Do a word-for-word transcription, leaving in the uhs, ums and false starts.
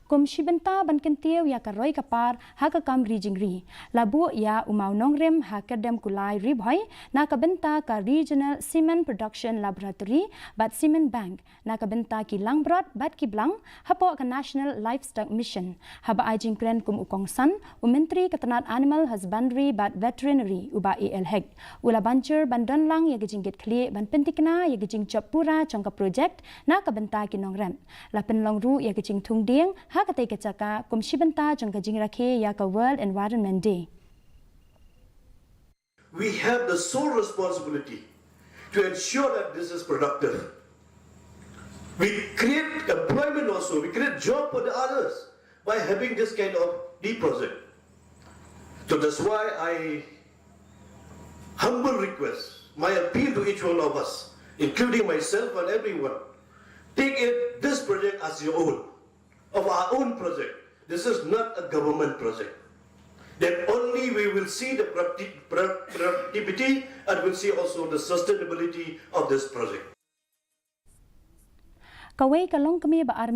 Kum shi bynta ban kyntiew ïa ka roi ka par ha ka kam ri jingri, la buh ïa u mawnongrim ha Kyrdemkulai Ri Bhoi na ka bynta ka Regional Cement Production Laboratory bad Cement Bank na ka bynta ki langbrot bad ki blang hapoh ka National Livestock Mission. Haba ai jingkren kum u kongsan, u Myntri ka tnad Animal Husbandry bad Veterinary, u Bah A L Hek, u la ban jur ban don lang ïa ka jingkit khlieh ban pyntikna ïa ka jingjop pura jong ka projek na ka bynta ki nongrep. La pynlong ruh ïa ka jingthung dieng ha katei ka jaka kum shi bynta jong ka jingrakhe ïa ka World Environment Day. We have the sole responsibility to ensure that this is productive. We create employment also, we create job for the others by having this kind of deep project. So that's why I humble request, my appeal to each one of us, including myself and everyone, take it, this project as your own, of our own project. This is not a government project. Then only we will see the producti- pro- productivity and will see also the sustainability of this project. Kawei ka longkmie ba ar